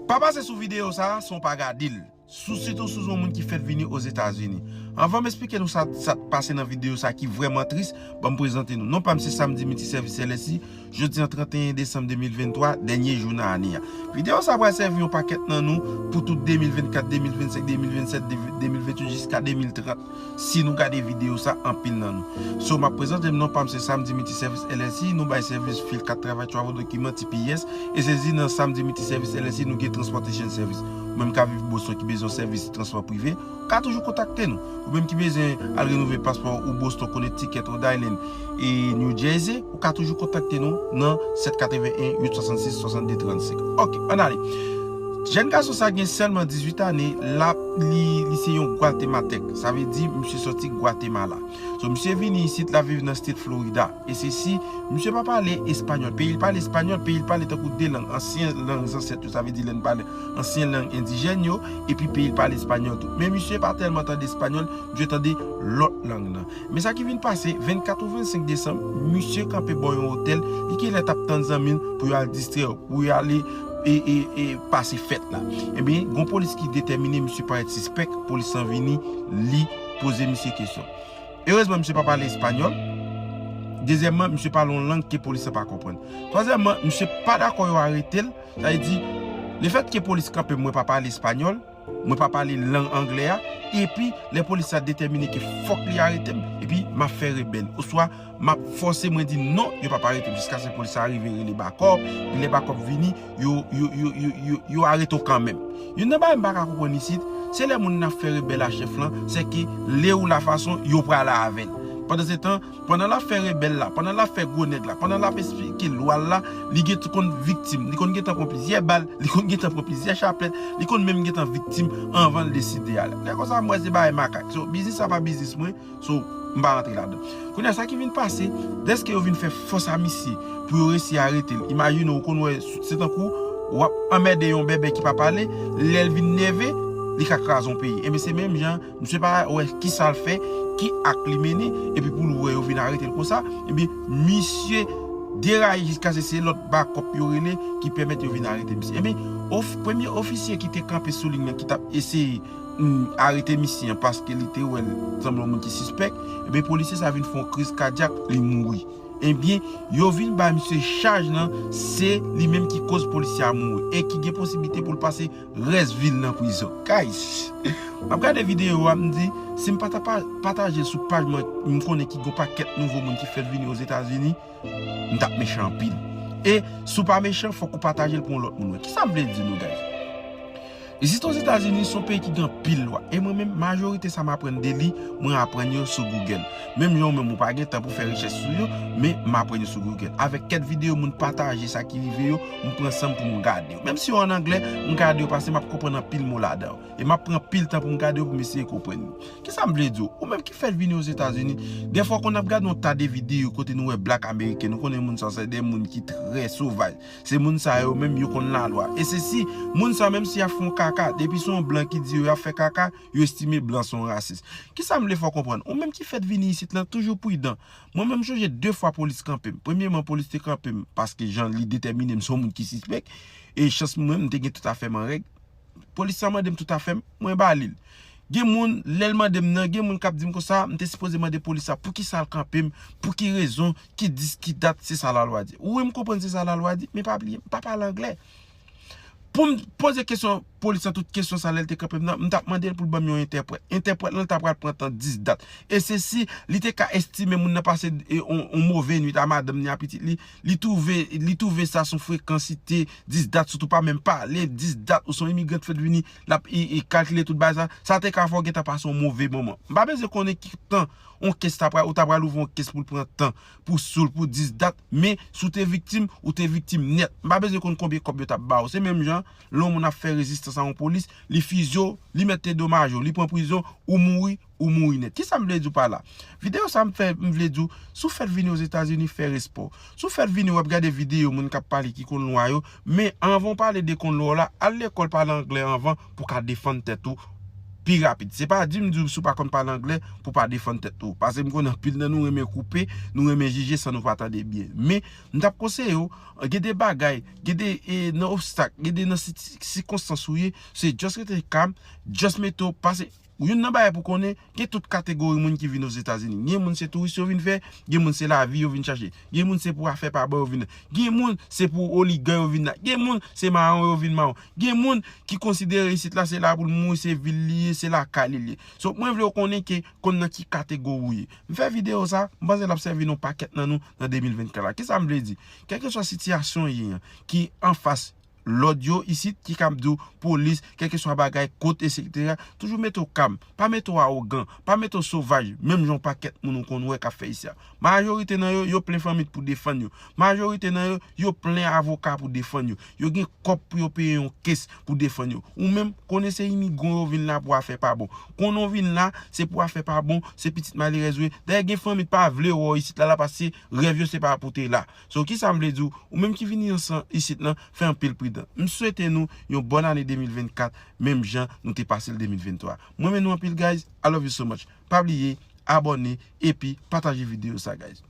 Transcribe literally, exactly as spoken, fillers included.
Pa pase sou videyo sa a san w pa gade l. Sou, sitou si w se yon moun ki fèk vini Ozetazini. Anvan m esplike nou sa, sa k pase nan videyo sa a ki vrèman tris, ban m prezante nou. Non pa m se Sam Dimitri, sèvis L S I. Jodi a trannteyen desanm de mil venntwa, dènye jou nan ane a. Videyo sa a pral sèvi yon pakèt nan nou pou tout de mil vennkat, de mil vennsenk, de mil vennsèt, de mil venntuit jiska de mil trant. Si nou gade videyo sa, anpil nan nou. So, m ap prezante m, non pa m se Sam Dimitri, sèvis L S I. Nou bay sèvis fil kat travay, travel dokiman, T P S. E sezi nan Sam Dimitri, sèvis L S I, nou gen transportation service. Ou menm k ap viv Boston ki bezwen sèvis transpò prive, ou ka toujou kontakte nou. Ou menm ki bezwen al renouve paspò ou Boston, Connecticut, Rhode Island e New Jersey, ou ka toujou kontakte nou nan sèt katreven en uit swasannsis swasannde trannsenk. Ok, ann ale. Jèn gason sa gen sèlman dizuit ane, l ap, li, li se yon gwatemaltèk. Sa vle di, misye soti Gwatemala. So, misye vini isit, l ap viv nan state Florida. E se si, misye pa pale espanyòl. Peyi l pale espanyòl, peyi l pale tankou de lang, ansyen lang zansèt yo, sa vle di lè n pale ansyen lang endijèn yo, epi peyi l pale espanyòl tou. Men misye pa tèlman tande espanyòl, misye tande lòt lang nan. Men sa ki vin pase, vennkat ou vennsenk desanm, misye kanpe bò yon otèl, li genlè t ap tann zanmi l pou yo al distrè yo, pou yo ale e, e, e pase fèt la. Ebyen, gon polis ki detèmine, misye parèt sispèk, polis lan vini, li poze misye kesyon. Erezman, misye pa pale espanyòl. Dezyèmman, misye pale yon lang ke polis lan pa konprann. Twazyèmman, misye pa dakò yo arete l. Sa vle di, lefètke polis kanpe m, mwen pa pale espanyòl, mwen pa pale lang anglè a, epi lè polis la detèmine ke fòk li arete m, epi m ap fè rebèl, oswa m ap fòse mwen di non, yo p ap arete m, jiskaske polis la rive rele bakòp, epi lè bakòp vini, yo, yo, yo, yo, yo, yo arete w kanmenm. Youn nan bagay m pa ka konprann isit, se lè moun nan ap fè rebèl a chèf lan, se ke le ou la fason yo prale avè l. Pandan se tan, pandan l ap fè rebèl la, pandan l ap fè gwo nèg la, pandan l ap esplike lwa l la, li gen tou konn viktim, li konn gentan pran plizyè bal, li konn gentan pran plizyè chaplèt, li konn menm gentan viktim anvan l deside ale. Lè konsa, m wè se bagay makak. So, biznis sa pa biznis mwen, so, m pa rantre ladan. Kounye a, sa ki vin pase, dèske yo vin fè fòs a misye pou yo resi arete l. Imajine w, ou konn wè, se tankou w ap anmède yon bèbè ki pa pale, lè l vin nève, li ka kraze yon peyi. Ebyen, se menm jan, misye pa wè kisa l fè, ki ak li mennen, epi pou l wè yo vin arete l konsa, ebyen, misye deraye jiskaske se lòt bakòp yo rele ki pèmèt yo vin arete misye. Ebyen, of-, premye ofisye ki te kanpe sou liy lan, ki t ap eseye, mm, arete misye an paske li te wè l sanble yon moun ki sispèk, ebyen, polisye sa vin fè yon kriz kadyak, li mouri. Ebyen, yo vin ba misye chaj lan, se li menm ki koz polisye a mouri e ki gen posiblite pou l pase rès vi l nan prizon. Guys, m ap gade videyo a, m di, si m pa ta pa-, pataje l sou paj mwen, m konnen ki gon pakèt nouvo moun ki fèk vini Ozetazini, m t ap mechan anpil. E si w pa mechan, fòk ou pataje l pou yon lòt moun wè. Kisa m vle di nou, guys? Isit Ozetazini, se yon peyi ki gen anpil lwa. E mwen menm, majorite sa m aprann de li, mwen aprann yo sou Google. Menm jan ou menm, ou pa gen tan pou fè rechèch sou yo, men m aprann yo sou Google. Avèk kèk videyo moun pataje sa ki rive yo, m pran san m pou m gade yo. Menm si yo an anglè, m gade yo paske m ap konprann anpil mo ladan yo. E m ap pran pil tan pou m gade yo pou m eseye konprann yo. Kisa m vle di w? Ou menm ki fèk vini Ozetazini, dèfwa w konn ap gade yon ta de videyo kote nou wè black American, nou konnen moun sa se de moun ki trè sovaj. Se moun sa yo menm yo konn lalwa. E se si moun sa menm si y ap fè yon kaka, depi se yon blan ki di yo y ap fè kaka, yo estime blan se yon rasis. Kisa m vle fè w konprann? Ou menm ki fèk vini isit lan, toujou pridan. Mwen menm m chonje de fwa polis kanpe m. Premyeman, polis te kanpe m paske jan li detèmine m se yon moun ki sispèk. E chans mwen, m te gen tout afè m an règ. Polis sa mande m tout afè m, mwen ba li l. Gen moun, lè l mande m nan, gen moun k ap di m konsa, m te sipoze mande polis sa poukisa l kanpe m, pou ki rezon, ki dis, ki dat, se sa lalwa di. Wi, m konprann se sa lalwa di, men pa bliye, m pa pale anglè. Pou m poze kesyon polis lan, tout kesyon sa lè l te kanpe m nan, m t ap mande l pou l ban m yon entèprèt. Entèprèt lan, l ta pral pran tan dis dat. E se si li te ka estime moun nan pase, e, on, on move nwit a madanm ni a pitit li, li twouve, li twouve sa se yon frekansite, dis dat, sitou pa menm pale, dis dat, ou se yon imigran ki fèk vini, l ap, e, e, kalkile tout bagay sa, sa te ka fè w gentan pase yon move moman. M pa bezwen konnen ki tan yon kes ta pral, ou ta pral ouvri yon kes pou l pran tan, pou sou l, pou dis dat, men si w te viktim, ou te viktim nèt. M pa bezwen konn konbyen kòb yo t ap ba w. Se menm jan, lè yon moun ap fè rezistans a yon polis, li fizye w, li mèt te domaje w, li pran prizon, ou mouri, ou mouri nèt. Kisa m vle di w pa la? Videyo sa m fè, m vle di w, si w fèk vini Ozetazini, fè respè w. Si w fèk vini, w ap gade videyo moun k ap pale ki konn lwa yo, men anvan w pale de konn lwa w la, al lekòl pale anglè anvan pou w ka defann tèt ou pi rapid. Se pa di m di w si w pa konn pale anglè pou w pa defann tèt ou. Paske m konnen anpil nan nou renmen koupe, nou renmen jije san nou pa tande byen. Men, m t ap konseye w, gen de bagay, gen de e, nan obstak, gen de nan sit- sikonstans ou ye, se just rete kalm, just mete w pase. Youn nan bagay pou konnen, gen tout kategori moun ki vin Ozetazini. Gen moun se touris yo vin fè, gen moun se lavi yo vin chache. Gen moun se pou afè pa bon yo vin la. Gen moun se pou oligan yo vin la. Gen moun se mawon yo vin mawon. Gen moun ki konsidere isit la se la pou l mouri, se vil li ye, se lakay li li ye. So, mwen vle w konnen ke konn nan ki kategori ou ye. M fè videyo sa, m panse l ap sèvi nan pakèt nan nou nan de mil vennkat la. Kisa m vle di? Kèlkeswa sitiyasyon w ye an, ki anfas lòd yo isit, ki kab di w polis, kèlkeswa bagay, kot, etsetera, toujou mete w kalm. Pa mete w awogan, pa mete w sovaj, menm jan yon pakèt moun ou konn wè k ap fè isi a. Majorite nan yo, yo plen fanmi pou defann yo. Majorite nan yo, yo plen avoka pou defann yo. Yo gen kòb pou yo peye yon kes pou defann yo. Ou menm, konnen se imigran yo vin la pou afè pa bon. Konnen w vin la, se pou afè pa bon, se pitit malerèz ou ye. Dayè, gen fanmi pa vle wè w isit la, la paske rèv yo se pa pou te la. So, kisa m vle di w? Ou menm ki vini ansanm isit lan, fè anpil pridan. M swete nou yon bòn ane de mil vennkat, menm jan nou te pase l de mil venntwa. Mwen renmen nou anpil, guys. I love you so much. Pa bliye, abòne, epi pataje videyo sa, guys.